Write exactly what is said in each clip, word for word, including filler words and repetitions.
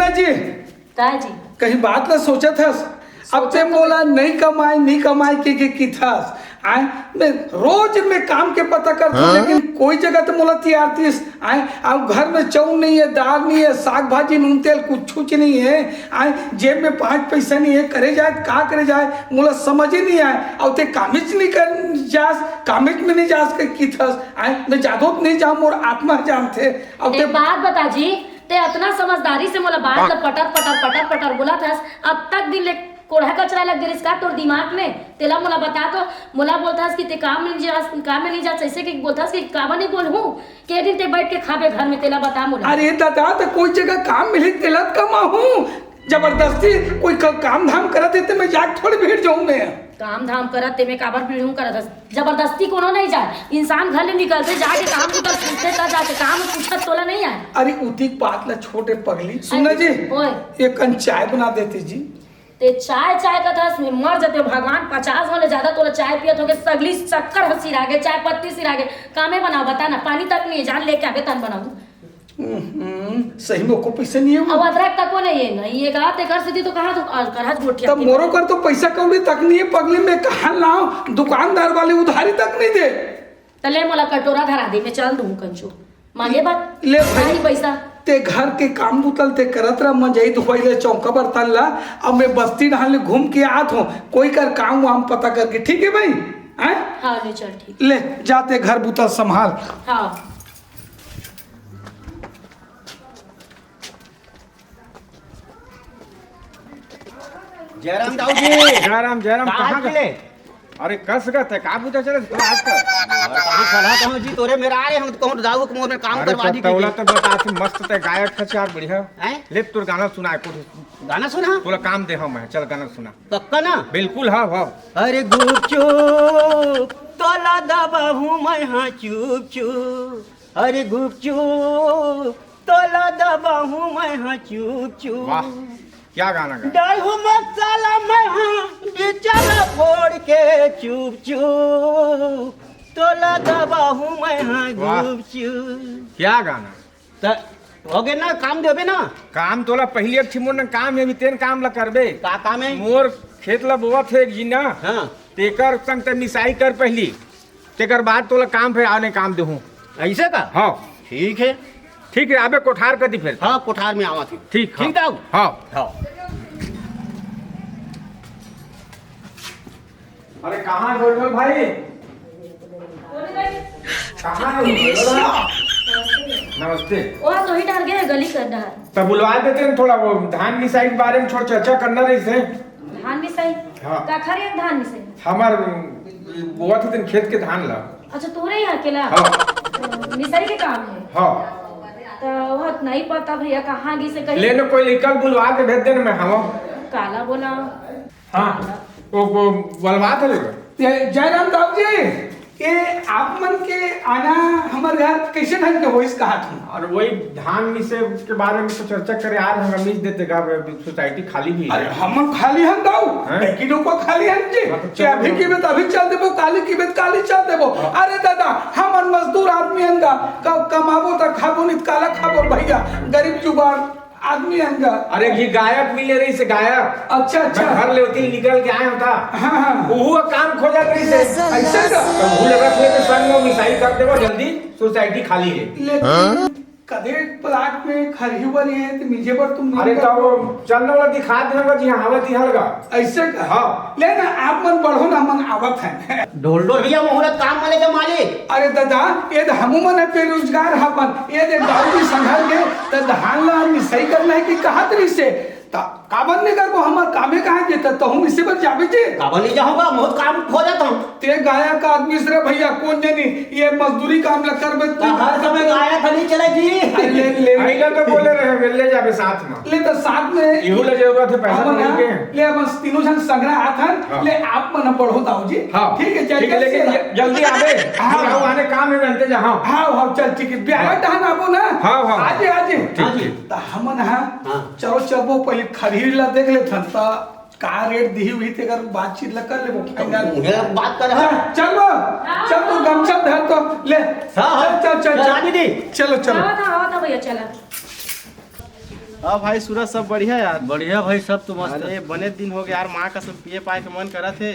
जी, का जी? कहीं बात ला सोचत हस? अब ते मोला नहीं कमाए, नहीं कमाए के, के किथस। आए, मैं रोज मैं काम के पता करथों, हाँ? लेकिन कोई जगह तो मोला तियारतिस। आए, अब घर में चाउर नहीं है, दाल नहीं है, साग भाजी, नून तेल कुछ कुछ नहीं है। आए, जेब में पाँच पैसा नहीं है, करे जाए, का करे जाए, मोला समझ ही नहीं आए। अब ते कामेच नहीं कर जास, कामेच में नहीं जास के किथस। आए, मैं जादो नहीं जाऊँ, मोर आत्मा जानथे। अब ते एक बात बता जी, ते अतना समझदारी से मोला बात ल पटर, पटर, पटर, पटर बोलत हस, अब तक दिन ले कोढ़ा कचरा लग गे रिहिस का तोर दिमाग में? तेला मोला बता तो, मोला बोलथस कि ते काम में नहीं जास, काम में नहीं जास, ऐसे कि बोलथस कि काबर नहीं बोलहूँ? के दिन ते बैठ के खाबे घर में, तेला बता मोला। अरे दादा, तो कोई जगह काम मिली, तेला त कमाहूँ। जबरदस्ती कोई क-, काम धाम करत हे, ते मैं जाके थोड़ी बैठ जाऊँ मैं। काम धाम करत ते मैं काबर पीढ़ू करत हस? जबरदस्ती कोनो नहीं जाए। इंसान घर ले निकलथे, जाके काम बुता पूछथे, तब जाके काम पूछत तोला नहीं आए। अरे उतिक बात ला छोटे पगली। सुना जी, ओए। एक कन चाय बना देते जी। ते चाय, चाय कथस, मैं मर जते भगवान, पचास घंटे ज्यादा तोला चाय पियत होगे, सगली शक्कर ह सिरा गे, चाय पत्ती सिरा गे। कामे बनाओ, बता ना, पानी तक नहीं है, जान लेके आगे तन बनाऊँ। हम्म, सही में एको पैसा नहीं है वो। अब अदरक तको नहीं है, नहीं है का, तेकर सेती तो कहा तो, आ, करहज गोठिया तब के। मोरो कर तो पैसा कौड़ी तक नहीं है, पगली में कहाँ लाऊं, दुकानदार वाले उधारी तक नहीं दे। त ले मोला कटोरा धरा दे, मैं चल दूँ कंचू। मांगे बात, ले भाई, नहीं पैसा। ते घर के काम बुतल ते करत रह, मंजई धोई ले, चौका बर्तन ला, अब मैं बस्ती डहान ले घूम के आत हूँ, कोई कर काम वाम पता करके, ठीक है भाई? हैं? हाँ, ले चल, ठीक। ले, जाते घर बुतल संभाल। हाँ। जयराम दाऊ जी। जयराम, जयराम, कहाँ कहाँ हाल का? चले? अरे कस गा, ते का बुता चले तू आजकल? और कहाँ खड़ा कहूँ जी, तोरे मेर आ रहे हम, कहूँ दाऊ के मोर में काम अरे करवा तो दी तौला की। तो बता, तू मस्त ते गायक था चार बढ़िया। हैं? ले तोर गाना सुना है कुछ। गाना सुना? तोला काम दे हम, चल गाना सुना। पक्का ना? बिल्कुल, हाँ, हाँ। अरे गुपचुप तोला दबाहूँ मैं हाँ चुप चुप। अरे गुपचुप तोला दबाहूँ मैं हाँ चुप चुप। वाह, क्या गाना गा। डालहूँ मसाला मैं हाँ बिचला फोड़ के चुप चुप। तोला दबाहूँ मैं हाँ वाह। गुपचुप। क्या गाना। त होगे ना, काम देबे ना। काम तोला पहिली एक ठिमोर न काम हे, अभी तेन काम ला करबे। का काम हे? मोर खेत ला बोवत हे एक जीना। हाँ। तेकर संग ते मिसाई कर पहिली। तेकर बाद तोला काम पे आने काम देहूँ। ऐसे का? हाँ। ठीक है। ठीक है, आबे कोठार कर दी फिर। हाँ, कोठार में आवा थी। ठीक, हाँ। ठीक दाऊ? हाँ। हाँ। अरे, कहाँ है गोलगोल भाई? कहाँ है गोलगोल भाई? नमस्ते। वो तो ही डर गया गली कर डर। तब बुलवा देते हैं थोड़ा, वो धान मिसाई के बारे में थोड़ा चर्चा करना रहिसे। धान मिसाई? हाँ। का खा रहे हैं धान मिसाई? हमार बोआ थे दिन खेत के धान ला। अच्छा, तोरे यहाँ के ला? हाँ। तो मिसाई के काम है? हाँ। तो वो नहीं पता भैया कहाँ गिसे कहीं। ले ना, कोई लइका बुलवा के भेज देना, मैं हवा। काला बोला। हाँ, वो, वो बलवा था लेगा। ये जयराम साहब जी, ये आप मन के आना हमर घर कैसे ढंग के होइस कहा तुम? और वही धान मिसे के बारे में तो चर्चा करे आ रहे हैं, मिस देते का, सोसाइटी खाली भी है। अरे, हमन खाली हन दाऊ, हैं? लेकिन ऊपर खाली हन जी। हाँ, तो कि चलो। अभी की बात अभी चल देबो, काली की बात काली चल देबो। हाँ। अरे दादा, हमन मजदूर आदमी हन दा, क-, कमाबो त खाबो, नहीं त काला खाबो भैया, गरीब जुगाड़। आदमी अंदर। अरे, ये गायक मिले रहिसे, गायक। अच्छा, अच्छा। मैं घर ले होती निकल के आए होता। हाँ, हाँ। वो काम खोजत रहिसे। ऐसे का? तो भूल रख ले तो संग में मिसाई कर देबो जल्दी, सोसाइटी खाली है। लेकिन हाँ? कदे प्लाट में खरही बर ये तो मिजे बर तुम अरे, नहीं तो वो चलने वाला दिखा देना जी, हाँ, आवत ही हलगा। ऐसे का? हाँ। ले ना, आप मन बढ़ो ना, मन आवत है। ढोल ढोल भैया, मुहूर्त काम वाले के मालिक। अरे दादा, ये तो हमू मन बेरोजगार हवन। ये दे दाऊ जी संघल के, त धान ला मिसाई करना है कि कहत रहिसे? त काबर नहीं करबो, हमर कामे कहाँ के, त तहूँ इसे बर जाबे जे। काबर नहीं जाऊंगा, बहुत काम हो जाता हूँ। ते गायक आदमी से रे भैया, कौन जनी ये मजदूरी काम ला करबे, त तू हर समय गायक नहीं चलेगी। अरे ले, ले। अइला तो बोले रहे, ले जाबे साथ में। ले तो साथ में। इहू ला जरूरत है पैसा हमन कौड़ी के। ले, बस तीनों जन संघरा हाथ हन। हाँ। ले, आप मन पढ़ो दाऊ जी। हाँ। ठीक है, ठीक है, जल्दी लेकिन से। ज-, जल्दी आबे। हाँ। बुलाओ आने काम है, बनते जा, हाँ। हाँ, हाँ, चल, ठीक है। ब्याह हाँ। टहन आबो ना। हाँ, हाँ। आजे, आजे। ठीक, हाँ जी। ठीक। त हमन, हाँ, हाँ। चलो, चलबो, पहले खरही ला देख लेथन, त का रेट दिही हुई, तेकर बातचीत ला कर लेबो, फाइनल। उहे बात कर, हाँ। चल, चल बो। हाँ। चल, तू गमछा धर तो, ले। हाँ, हाँ। चल, चल, चल, चल, चल। आने दे। चलो, चलो। हाँ, हाँ, हाँ, भैया, चला। हाँ भाई सूरज, सब बढ़िया यार। बढ़िया भाई, सब तो मस्त। अरे बने दिन हो गया यार, माँ कसम पिए पाए के मन करत हे।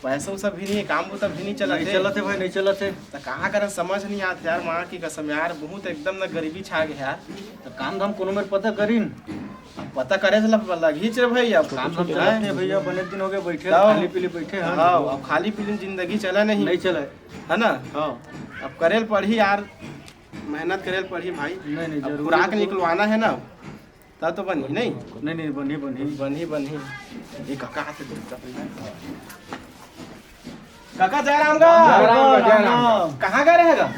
पैसा उसा भी नहीं, काम बुता भी नहीं चलत नहीं हे। चलत हे भाई, नहीं चलत हे। त कहाँ करन समझ नहीं आत यार, माँ की कसम यार, बहुत एकदम ना गरीबी छा गया यार। त काम धाम कोनो मेर पता करिन। अब पता करे से लग-, लगही च रे भाई, अब काम धाम हैं? चलत हे भैया, बने दिन हो गए बैठे, हाँ। खाली पीली बैठे हैं। हाँ, अब खाली पीली जिंदगी चला नहीं। नहीं चले। है ना? हाँ। अब करे ल पड़ही यार, मेहनत करे ल पड़ही भाई। नहीं, नहीं, अब जरूरी खुराक तो निकलवाना है ना, तब तो बनही नहीं। नहीं, नहीं, बनही, बनही। बनही, बनही। ये काका से दूर कर। काका जय राम गा। जय राम गा, जय राम गा। कहाँ गए रहेगा?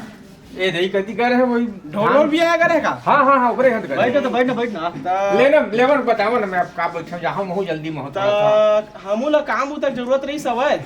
ए, दही कति करे है वही ढोल ढोल भी आया करे का? हाँ, हाँ, हाँ, ओकरे हाथ करे। बैठ तो, बैठ ना, बैठ ना। त लेना, लेवन बताओ ना, मैं आपका बैठा जहाँ महू जल्दी महू त थोड़ा सा। हमू ला काम उतर जरूरत रही सवय।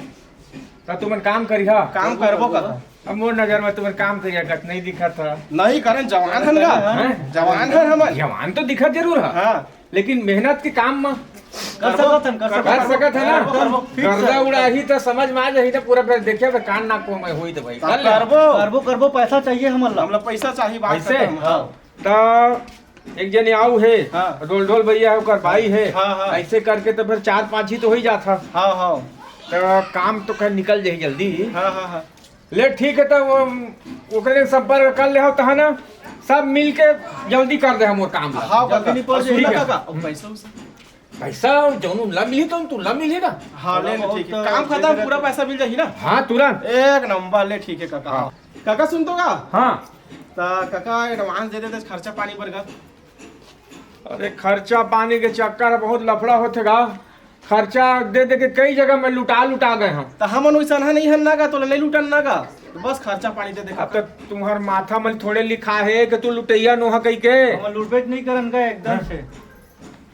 त तुमन काम करिहा। काम करबो कर। अब मोर नजर में तुमन काम करिहा कत नहीं दिखत था। नहीं करन, जवान हन गा। हैं? जवान हन हमन। जवान तो दिखत जरूर है। हाँ। लेकिन मेहनत के काम म कर सकत हन, कर कर सकत हन। सकत है ना? करबो, करबो। गर्दा उड़ाही त समझ में आ जाही त पूरा, फिर देखिए त कान नाक को मैं होई त भाई। कर ले। करबो। करबो, करबो, पैसा चाहिए हमन ला। हमला पैसा चाहिए, बात पैसे? खत्म। हाँ। त एक जने आऊ हे, हाँ। ढोल ढोल भैया हे, ओकर बाई हे। हाँ, हाँ। ऐसे करके त फिर चार पांच ही तो हो ही जात हा। हाँ, हाँ। त काम तो खैर निकल जाही जल्दी। हाँ, हाँ, हाँ। ले ठीक है, त वो, ओकरे संपर्क कर ले हो तहा ना, सब मिल के जल्दी कर दे हम वो काम ला। हाँ, जल्दी काका। निपट और जाही। सुन ना ठीक है। काका, अब पैसा उसा? पैसा जौन उनला मिली तो तुमला मिली ना। हाँ, ले, ले, ठीक है। बहुत काम खत्म, पूरा पैसा मिल जाही ना? हाँ, तुरंत। एक नंबर, ले, ठीक है काका। हाँ। काका सुन तो गा? हाँ। त काका एडवांस दे देते खर्चा पानी बर गा। अरे खर्चा पानी के चक्कर में बहुत लफड़ा होथे गा। खर्चा दे दे के कई जगह में लुटा लुटा गए हम। त हमन वैसन ह नहीं हन ना गा, तोला नहीं लुटन ना गा। त बस खर्चा पानी दे दे अब काका। तो तुम्हार माथा में थोड़े लिखा है कि तू लुटैया नोहा कही के। हम लूटबेच नहीं करन गा एकदम से।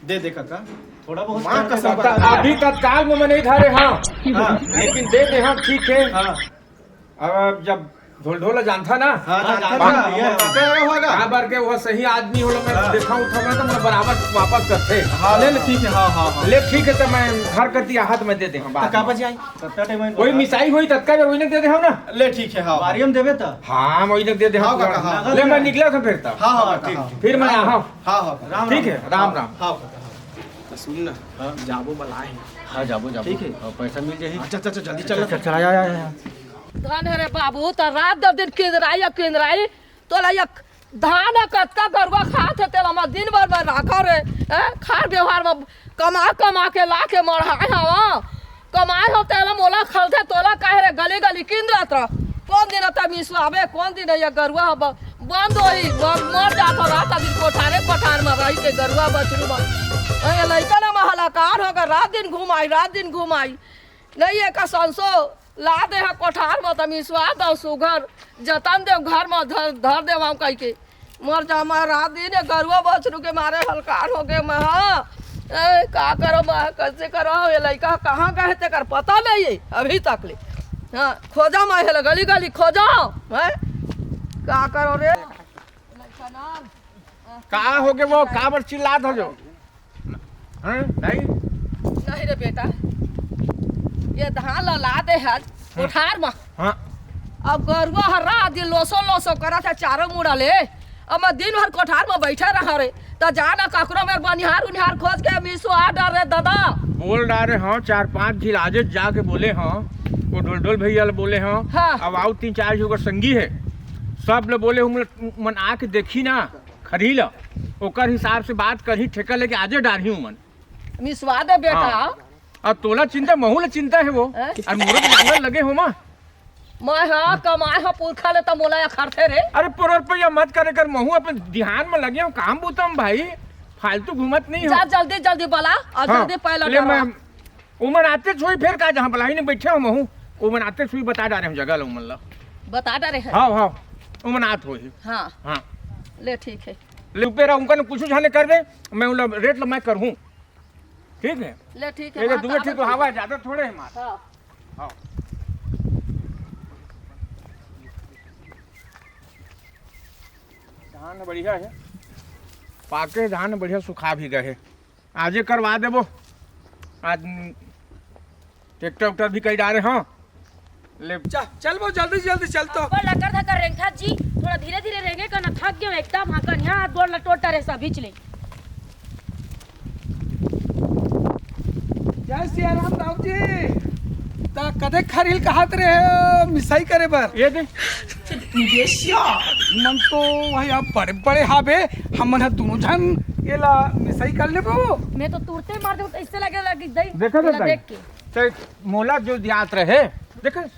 दे दे काका। थोड़ा बहुत माँ करके कसम। त-, अभी तत्काल में मैं नहीं धरे हाँ। हाँ। लेकिन दे दे हाँ, ठीक है। हाँ। अब जब ढोल ढोल जानथा ना। हाँ, हाँ, जानथा जानथा ना, ना। हमर काका होगा। काबर के वो सही आदमी होला, मैं हाँ। देखा उठा मैं तो मैं बराबर वापस करथे। हाँ, ले, ले, ठीक है, हाँ, हाँ, हाँ। ले, ठीक है, त मैं घर कर दिया हाथ में दे दे, हाँ, त बात। का बजे आई? कत्ता टाइम आई कोई बता। मिसाई होई, तत्का जब वही ने दे दे, हम ना। ले, ठीक है, हाँ। बारी में देबे त? हाँ, वही ने दे दे, हाँ, हम काका, हाँ। ले, मैं निकला था फिर तब। हाँ, हाँ, हाँ, काका, ठीक, हाँ। ठीक। फिर मैं हाँ, हाँ। हाँ, हाँ, काका। राम, ठीक राम। है, राम, हाँ, राम। हाँ, काका, हाँ। त सुन ना, हाँ। जाबो बलाए हे। हाँ, जाबो, जाबो। ठीक है। हाँ, पैसा मिल जाही। अच्छा, अच्छा, अच्छा, जल्दी चल। अच्छा, चल, आ, आ, आ, आ। धन हरे बाबू, त रात दस दिन किंदराई, किंदराई, तोला एक धान ह कतका गरुआ खात हे, तेला मैं दिन भर में राखा रे, हैं? खार व्यवहार में कमा, कमा के ला के मढ़ाए हवा। कमाए हो तेला मोला खलथे, तोला काहे रे गली गली किंदरत रह। कौन दिन त मिसवाबे, कौन दिन ये गरुआ ह ब-, बंद होही, ब-, मर जात हो रात दिन कोठारे कोठार में रही के गरुआ बछरू में। ए लइका ना महलाकार होगा, रात दिन घुमाई, रात दिन घुमाई। नहीं एका संसो ला दे हा कोठार म त मिसवा दव सुघर जतन देव घर म धर, धर देव हम कहिके। मर जा मैं रात दिन ये गरुआ बछरू के मारे हलकार हो गए मैं। हाँ ए, का करो मैं, कैसे करो? ये लइका कहाँ गए तेकर पता नहीं है अभी तक ले। हाँ खोजा मैं हेला गली गली खोजा। हैं का करो रे? का हो गए वो, काबर चिल्लात हो जो? हैं? नहीं? नहीं रे बेटा, ये धान ला, ला दे हन कोठार म। हाँ। अब गरुआ ह रात दिन लोसो लोसो करत हे चारों मुड़ा ले। अब मैं दिन भर कोठार म बैठे रहा रे, त जा ना ककरो मेर बनिहार उनिहार खोज के मिसवा डार रे दादा। बोल डारे हव, चार पांच झिन आजे जाके बोले हव, वो ढोलढोल भैया ल बोले हव। हाँ। अब आऊ तीन चार झिन ओकर संगी हे, सब ल बोले हव, मन आके देखी ना। खरही ल, ओकर हिसाब से बात करही, ठेका लेके आजे डारही उमन। मिसवा दे बेटा। हाँ। अब तोला चिंता, महू ला चिंता हे वो। हैं? अउ मोरो तो लगे हो माँ। मैं हाँ कमाए हाँ पुरखा ले त मोला या खरथे रे। अरे पर रुपया मत करे कर, महू अपन ध्यान में लगे हो काम बूता में भाई, फालतू घूमत नहीं हो। जा जल्दी जल्दी बला अउ हाँ, जल्दी पैला ले करा। मैं उमन आते छुई फेर का जहाँ बलाही ने बैठे हो महू, उमन आते छुई बता डारे हम जगह ला उमन ला। बता डारे है? हाँ, हाँ, उमन आत होही। हाँ। हाँ। ले ठीक है। ले ऊपर उनका ने कुछ जाने कर दे, मैं उन रेट ला मैं करहूँ। ठीक है? ले ठीक है, ये जो वहाँ दुए का ठीक तो आदमी हवा ज्यादा थोड़े है मार। हाँ। हाँ। धान बढ़िया है। पाके धान बढ़िया सुखा भी गए है। आजे करवा देबो। आज ट्रैक्टर उक्टर भी कई डारे, हाँ। ले। चल, चल वो जल्दी से जल्दी चल तो। अब्बा लकर धकर रेंगथस जी, थोड़ा धीरे धीरे रेंगे कर ना, थक गए एकदम, हाँ कर यहाँ हाथ गोड़ लटोट रहे सब बीच ले। सियाराम दाऊ जी, त कदे खरील कहत रहे हो मिसाई करे बर? ये दे। मन तो वही आप बड़े बड़े हाबे, हमन ह दोनों झन एला मिसाई कर लेबो। मैं तो तुरते मार दूं, ऐसे लगे लगी दई। देखा एला था देख के। ते मोला जो दियात रहे, देख त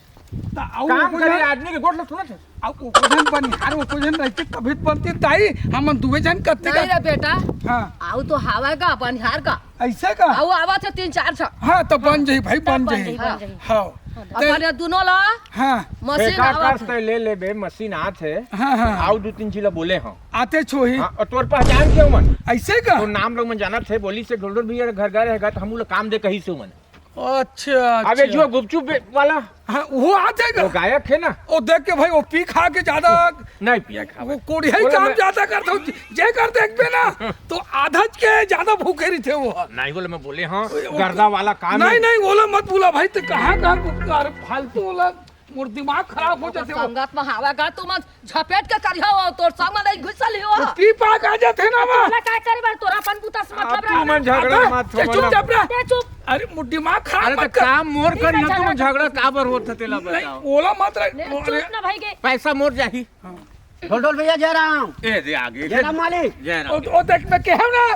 आऊ काम एको करे झन, आदमी के गोठ ल सुनत है। आऊ एको झन बनिहार, एको झन रहिते तभी त बनती दाई, हमन दुए झन कत्ते नहीं का रे बेटा। हाँ। आऊ तो हवय का बनिहार का। ऐसे का? आऊ आवत है तीन चार झन। हाँ, त बन जाही भाई, बन बन जाही। जाही, बन जाही। हाँ। हाँ। ते अपन ये दोनों ला हाँ। मशीन ठेका आवत कस है। ते ले लेबे, मशीन आत है। हाँ, हाँ। आऊ दू तीन जिला बोले हाँ। आते छोही। हाँ, और तोर पहचान के उमन। ऐसे का? तोर नाम लोग मन जानत है, बोली से ढोलढोल भैया घर घर रहेगा, त हमू ला काम दे कही से उमन। अच्छा, अबे अच्छा। जो गुपचुप बे-, वाला, हाँ, वो आ जाएगा। वो गायक है ना? वो देख के भाई, वो पी खा के ज्यादा नहीं पिया खा वो भाई। कोड़िया ही बोले काम मैं ज्यादा करता हूँ। जे कर देखबे ना, तो आधा के ज्यादा भूखे रहिथे वो। नहीं बोले, मैं बोले हाँ, वो, वो गर्दा वाला काम नहीं, है। नहीं, ओला मत बुला भाई, ते कहाँ, कहाँ को कर फालतू ओला, मोर दिमाग खराब हो जाथे वो। संगत में हवा का तुम झपेट के करिया हो, तोर संग में नहीं घुसल ही हो। वो पी पा के आ जाथे ना वो। तोला काय करे बर, तोरा अपन बुता से मतलब आप रहा तुमन ना। झगड़ा अबे, मत ते हो चुप ना। चुप रह। ते चुप। अरे, मो दिमाग खराब अरे, मत तो कर। काम मोर ठीक करी है, हो, तुम झगड़ा झगड़ा कर। काबर होत है, तेला नहीं, बताओ। ओला मत रह। नहीं, अरे। चुप ना भाई के। पैसा मोर जाही। हाँ। ढोलढोल भैया, जय राम। ए, दे आगे। जय राम मालिक। जय राम। ओ, ओ, देख, मैं कहे ना।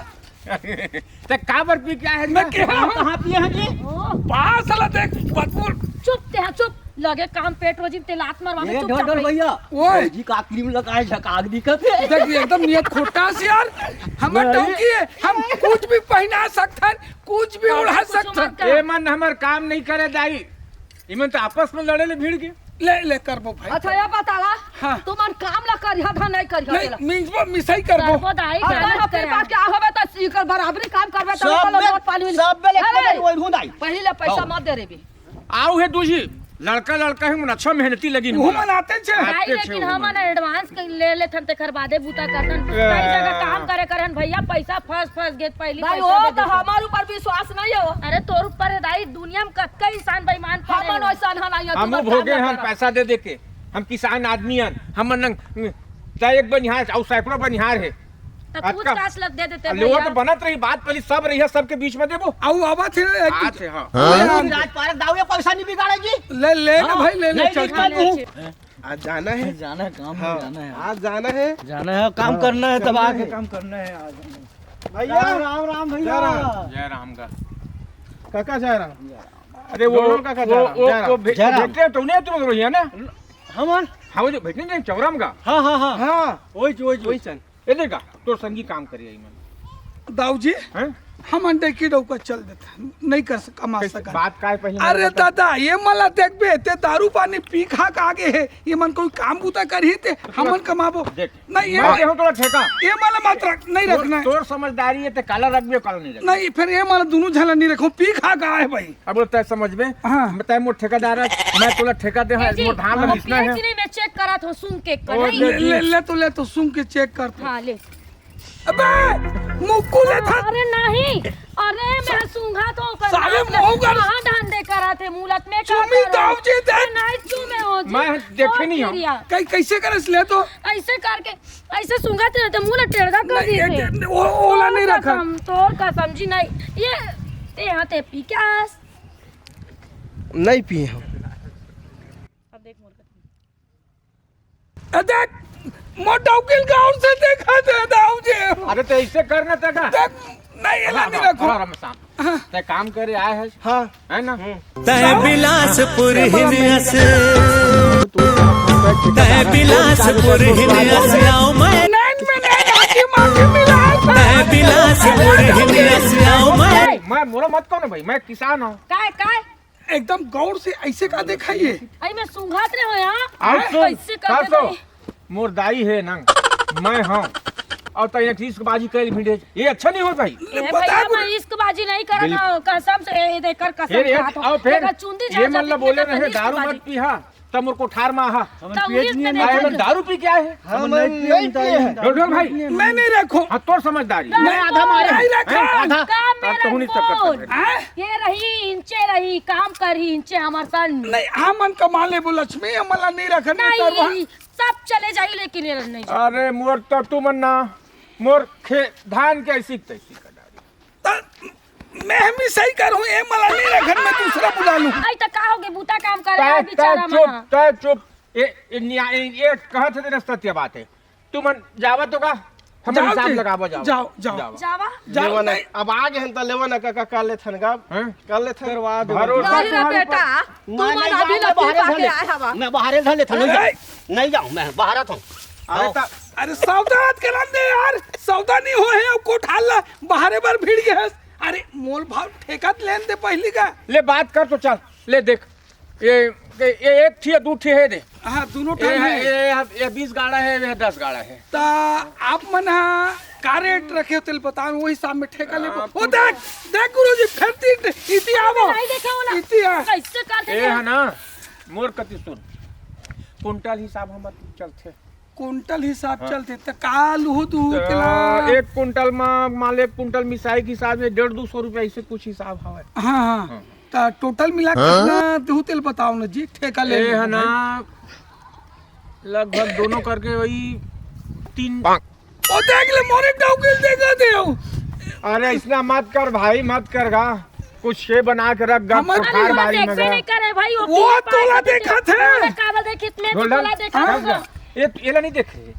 ते काबर पी के आए हैं मैं ना? कहे हम कहाँ पिए हैं जी? ओ। पास वाला देख, बदबू। चुप ते, हाँ, चुप। लगे काम पेट रोजी ते लात मारवा ये में ढोलढोल चुपचाप रही। भैया। ओए। जी का क्रीम लगाए झकाक दिखत है। देख, ये एकदम नियत खोटा से यार। हमर नहीं। टंकी है, हम कुछ भी पहना सकथन, कुछ भी ओढ़ा कुछ मत सकथन। कर। ए मन हमर काम नहीं करे दाई। इमन तो आपस में लड़े ले भिड़ के। ले, ले करबो भाई। अच्छा, ये बतावा, हाँ। तुमन काम ला करिहा था, नहीं करिहा नहीं, तेला? मिंजबो, मिसाई करबो। करबो दाई, अगर काम हम करे। पास क्या होबे तो इकर बराबरी काम करबे तो सब ओकर में, नोट पानी मिली। सब में एक अरे, पकड़ वही हूँ दाई। पहिले पैसा हाँ। मत दे रे बे। आऊ हे दूजी, लड़का लड़का हे, मन अच्छा मेहनती लगिन वो मोला। मन आते छे। आते भाई, छे लेकिन वो हमन मन। एडवांस कहीं ले लेथन, तेकर बादे बूता करथन। ए। कई जगह काम करे करन भैया, पैसा फंस फंस गे, पहली भाई, पैसा वो दे तो देथन। हमार ऊपर विश्वास नहीं हो। अरे, तोर ऊपर है दाई, दुनिया में कतका इंसान बेईमान पड़े हमन हैं। वैसा ना नहीं है, हमू तुमन भोगे काम हन, ना करो। पैसा दे दे के। हम किसान आदमी हन, हमन नंग, चाहे एक बनिहार, अउ सैकड़ों बनिहार हे। त कुछ अतका कास लग दे देते अब लेवो भैया। तो बनत रही, बात पहली सब रही है, सबके बीच में देबो। आऊ आवत है, एक बात है, हाँ। हाँ। राज पारक दाऊ ये पैसा नहीं बिगाड़ेगी। ले, ले ना हाँ, भाई, ले, ले, नहीं चल, बिगाड़ेगी। चल। आज जाना है। जाना है, काम में हाँ। जाना है। आज जाना है। जाना है, काम हाँ, करना है, तब करना आके। है, काम करना है आज। भैया। राम, राम, राम, भैया। जय राम। जय राम का। काका जय राम। अरे वो, दोनों काका वो, जय राम, वो, जय राम। वो भे-, जय राम। बेटे तो नहीं तुम लोग है ना? हमन? हाँ, वो जो भेजने जाए चौराम का। हाँ, हाँ, हाँ। हाँ। वही, वही, वही वही। सन। ए देखा, तोर संगी काम करे आई मन। दाऊ जी, हैं? हमन डेकी डौका चल देथन, नहीं कर सक-, कमा कैसे? सकन। बात काय पहले अरे नहीं बता। दादा, ये मला देखबे, ते दारू पानी पी खा के आगे है, ये मन कोई काम बूता करही ते, हमन कमाबो। देख, नहीं, ये मैं देहूं तोला ठेका। ये मला मत रख, नहीं तोर, रखना है। तोर समझदारी है, ते काला रखबे, काला नहीं रखबे। नहीं, फिर ये मला दोनों झला नहीं रखो, पी खा के आए भाई। अब तय समझ में, हाँ। मैं तय मोर ठेकेदार है, मैं तोला ठेका दे, ए जी, मोर धान ला हाँ, बेचना है। बेच नहीं, मैं चेक करा था, सूंघ के ओ, कढ़ाई। ले, ले, ले तो, ले तो, सूंघ के चेक कर तो। हाँ, ले। अबे, मुक्कू ले था। अरे नहीं, अरे मैं सूंघा तो कर साले ना, मुंह कर। कहाँ धान दे करा थे, मुलत में का चुमी करो? दाऊ जी दे। अरे नहीं, चुमे हो जी। मैं देखे बहुत नहीं हूँ। गिरिया। कई-, कैसे करे ले तो? ऐसे करके, ऐसे सूंघा थे तो मुंह ना टेढ़ा कर नहीं, दी ये थे। के-, वो, ओला नहीं तोर रखा। कसम, तोर कसम जी नहीं। ये, ते यहाँ ते पी क्या? नहीं पिए हम। अब देख मोर कसम। ए, देख, मोर डौकिल गौर से देखा दे, दाऊ जी। अरे, तो ऐसे करना था का? देख, नहीं, एला हाँ, नहीं हाँ, रखो। हाँ, राम साहब। हाँ। ते काम करे आए है। हाँ। है ना? हम्म। तय बिलासपुर हिन अस, तय बिलासपुर हिन अस, लाओ मैं। नहीं, मैं नहीं, आके माफी मिला है। तय बिलासपुर हिन अस, लाओ मैं। मैं मोला मत कहो ना भाई, मैं किसान हूँ। काय, काय? एकदम गौर से ऐसे का देखाइए। अरे मैं सूंघत रहे हो यहाँ। आओ हैं? सुन, कैसे कर कर दे सो। भाई? मोर दाई है ना, मैं हूँ। और तैं एक इश्कबाजी कर भिड़े, ये अच्छा नहीं हो भाई। ए बता भैया, गुरु। मैं इश्कबाजी नहीं करत बिल- हूँ, कसम से, ए, देख कर कसम फिर ये, खात हूँ। और फिर एकर चुंदी ये झाड़ मतलब जाती बोले है, रहे, दारू इश्कबाजी। मत पीहा। तब मोर कोठार में आहा। हम तो पिए उन्हीं नहीं ने है। देखा अरे, था। दारू पी क्या है? हम हम नहीं पिए, नहीं हम पिए हैं। नहीं ढोल ढोल भाई। पिए। मैं नहीं रखो। हाँ, तोर समझदारी। मैं आधा मारे। नहीं रखा। हैं? आधा। काम में अब तो नहीं रखो। सकता है। हैं? ये रही, इंचे रही, काम करही, इंचे हमार सन। नहीं, हमन कमा लेबो लक्ष्मी, हमला नहीं रखन नहीं, करवा। सब चले जाही, लेकिन ये नहीं जाही। अरे, मोर तो तुमन ना, मोर खे-, धान के ऐसी तैसी कर डारी। त-, मैं हमेशा ही करूँ, ए मला नहीं रखन, मैं दूसरा बुला लूँ। आई त का होगे, बूता काम करे तै, यार, तै बेचारा चुप, मन। तै चुप। ए, ए, न्या-, ए, ए, कहत हे तेरा सत्य बात है। तुमन जावा तो का? हमर जाओ हिसाब जी, लगावा, जाओ। जाओ, जाओ। जाओ। जावा? जाओ, लेवा ना। नहीं। अब आ गए हन त लेवा ना, का, का, कर लेथन का? हैं? कर लेथन। करवा दो। भरोसा नहीं रे तुम्हारे बेटा, ऊपर। तू नहीं, मन नहीं, अभी जाओ, लफड़ी बाहर पा के ले। आए हवा। मैं बाहर धर लेथन, नहीं जाऊँ। ए! नहीं जाऊँ, मैं बाहर था। अरे आओ। ता-, अरे सौदा हाथ के लान दे यार, सौदा नहीं हो है, अब कोठार ला बाहरे बर भिड़ गए हस। अरे मोल भाव ठेका लेन दे पहली का। ले बात कर तो चल, ले देख। ये, ये, ये एक ठी, दू ठी है दे। हाँ, दोनों ये ठन है, है। ये, ये, ये बीस गाड़ा है, ये दस गाड़ा है। ता आप मन हा का रेट रखे हो, तेल बताओ, वही हिसाब में ठेका लेबो। आप ओ देख, देख गुरुजी, फेर ती इति आवो। नहीं देखे हो ना? इति आ। कैसे कर ए देते है हैं? ना, मोर कति सुन, कुंटल हिसाब हमर चलथे। कुंटल हिसाब हाँ। चलथे, त का लुहू तू त तेला? एक कुंटल म, मान ले, एक कुंटल मिसाई के हिसाब से डेढ़ दू सौ रुपया, ऐसे कुछ हिसाब हवय। हाँ, हाँ। हाँ। त टोटल मिला के हाँ? कितना देहू तेल बताओ ना जी, ठेका ले ए लेबो है ना, भाई। लगभग दोनों करके वही तीन। ओ देख ले, मोरे डौकी ल देखा दे हो। अरे, इसना मत कर भाई, मत कर गा। कुछ से बना के रख गा, हमर कोठार अरे, बारी में कैसे गा। नहीं करे भाई, वो वो पीछे तोला पाछे देखा थे। तोला काबर देखित में ढोलढाल, तोला देखा हाँ। होगा। ये, ये ला नहीं देखे।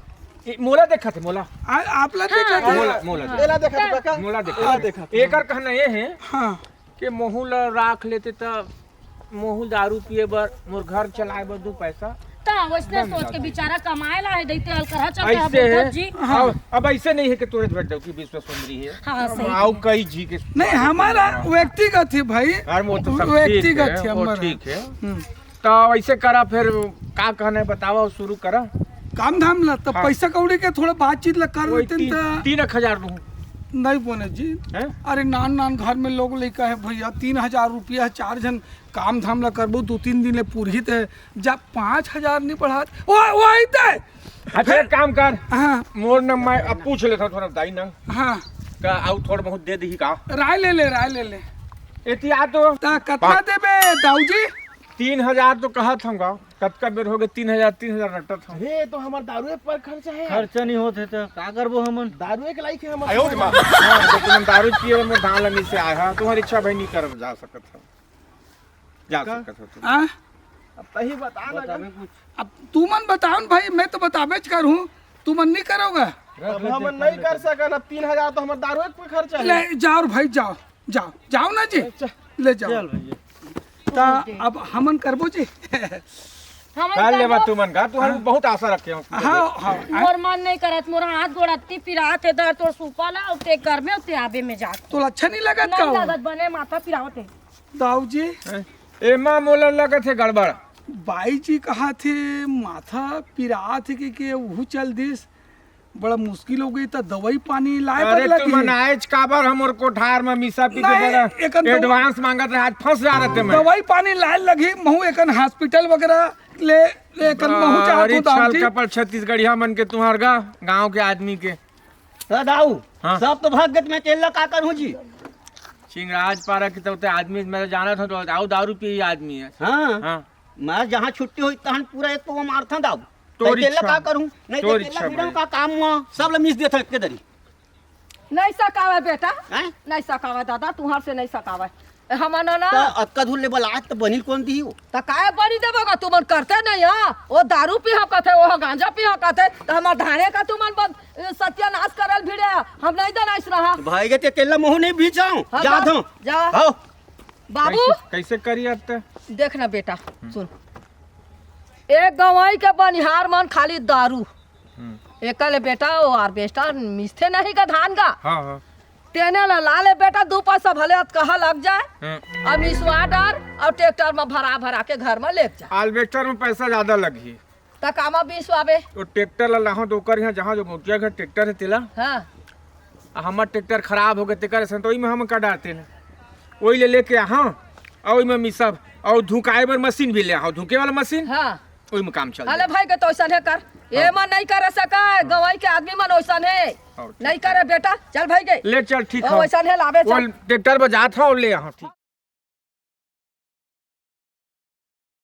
ये मोला देखा थे, मोला। आ, आप ला हाँ, देखा हाँ। थे। मोला, मोला हाँ। देखा। एला देखा था का? मोला देखा। एला देखा था। एकर कहना ये है हाँ। कि मोहू ला राख लेते त मोहू दारू पिए बर, मोर घर चलाए बर दू पैसा। त वैसने बन सोच के जाता। बेचारा कमाए ला है, देते हल करहा चलता है ऐसे बोलत है। जी। हाँ। अब, अब ऐसे नहीं है कि तोरे भर जाओ कि विश्व सुंदरी है। हाँ, सही आओ है। कई जी के नहीं, हमारा व्यक्तिगत है भाई। यार, वो तो सब ठीक व्यक्तिगत है, है वो हमारा। ठीक है। हम्म। तो ऐसे करा फिर, का कहना है बतावा, शुरू करा। काम धाम ला, तो हाँ। पैसा कौड़ी के थोड़ा बातचीत ला कर वही लेते तीन, त तीन एक हजार दूँ। नहीं बोने जी। हैं? अरे नान नान घर में लोग लइका है भैया, तीन हजार रुपया चार झन काम धाम ला करबो, दू तीन दिन ले पुरहित है, जा पाँच हजार नहीं बढ़ा। ओ, ओ, आइते। अच्छा, एक काम कर। हाँ। मोर न मैं अब पूछ लेता थोड़ा दाई ना। हाँ। का आऊ थोड़ा बहुत दे दही का? राय ले ले, राय ले ले। एती आ तो। ता कतना देबे दाऊ जी? तीन हजार तो कहत हम गा। कतका बेर हो गए, तीन हजार, तीन हजार रटत हम। हे, तो हमर दारू पर खर्चा है। खर्चा नहीं होत है तो का करबो हमन? दारू एक लाइक है हमर। आयो रे माँ। हाँ, तो तुम दारू पिए बर मोर धान लमी से आए हा, तुम्हारी इच्छा भाई नहीं कर जा सकत हम। जा का? सकत हो तुम। हाँ? अब तही बता ना बतावे गा। कुछ। अब तू मन बताओ न भाई, मैं तो बताबेच करहूँ, तू मन नहीं करोगा? रख अब ले, हमन देख नहीं ले। कर सकन, अब तीन हजार तो हमर दारू एक पे खर्चा है। ले जाओ रे भाई, जाओ, जाओ, जाओ ना जी, अच्छा। ले जाओ। चल भैया। ता अब हमन करबो जी। हमन कर लेबा करबो। तुमन का, तुहर हाँ। बहुत आशा रखे हो। हाँ, हाँ। मोर मन नहीं करत, मोर हाथ गोड़ अत्ती पिरात हे, दर तोर सुपा ला, अउ ते कर में, अउ ते आबे में जात। तो अच्छा नहीं लगत का नहीं वो? लगत, बने माथा पिरावत हे। दाऊ जी। हैं? एमा मोला लगत हे गड़बड़। बाई जी कहा थे माथा पिरात हे के, के उहू चल दिस। बड़ा मुश्किल हो गई, त दवाई पानी लाए अरे बर लगही। तुमन आएच काबर हमर कोठार म मिसा पी के नहीं, बड़ा एकन दवा- advance मांगत रहे, आज फंस जा रहे थे मैं। दवाई पानी लाए लगही, महू एकन hospital वगैरह ले, ले एकन महू चाहत अरे हूँ दाऊ छल जी। कपट छत्तीसगढ़िया मन के, तुम्हार गा, गाँव के आदमी के। हाँ दाऊ, हाँ। सब तो भाग गत, मैं तेल ला का करूँ जी? चिंगराज पारा के तो आदमी मैं जानत हूँ, तो दाऊ दारू पिए आदमी है। हाँ। हाँ। मैं जहाँ छुट्टी होई तहन पूरा एक पौवा मारथन दाऊ। तोर तेला इच्छा। का करूँ? नहीं तो तोर तेला इच्छा पीड़न भाई। का काम हुआ, सब ला मिस देथन एक दरी। नहीं सकावे बेटा, हैं? नहीं सकावे दादा, तुहार से नहीं सकावे। हमन ना त अतका दूर ले बलात त बनिल कौन दिही हो? त काय बनी देबो गा, तुमन करते नहीं हा? वो दारू पीहा कथे, वो गांजा पीहा कथे, त हमर धाने का तुमन बन-, सत्यानाश करल भिड़े, हम नहीं देना इस रहा। भाई गे ते तेला महू नहीं भीजाऊं, हाँ, जात जा, हूँ। जा। हाँ। बाबू। कैसे, कैसे करी अब ते? देख ना बेटा, हम्म। सुन। एक गंवई के बनिहार मन खाली दारू। हम्म। एकर ले बेटा वो harvester मिसथे नहीं का धान का। हाँ, हाँ। तेने ला ला ले बेटा, दू पैसा भले अतकहा लग जाए। हम्म। अब मिसवा डार अउ tractor में भरा भरा के घर में लेत जा। Harvester में पैसा ज्यादा लगही। त कामा बीस आबे। वो tractor ला लाहो तो ओकर यहाँ जहाँ जो मोटिया घर tractor है तेला। हाँ। आ हमर tractor खराब हो गए तेकर से तो ओई में हम का डारते न। ओई ले लेके आहो, आ ओई में मिसब, अउ धुकाए बर मशीन भी ले आहो, धुके वाला मशीन। हाँ। ओई में काम चल अले जाए। भाई के तो ऐसा है कर। हाँ। ये मन नहीं कर सका, गंवई के आदमी मन वैसा है। हाँ, ठीक नहीं है। करे बेटा, चल भाई के। ले चल, ठीक ओ, है। वैसा है, लावे वो चल। Tractor बजात हो, ले आहो, ठीक।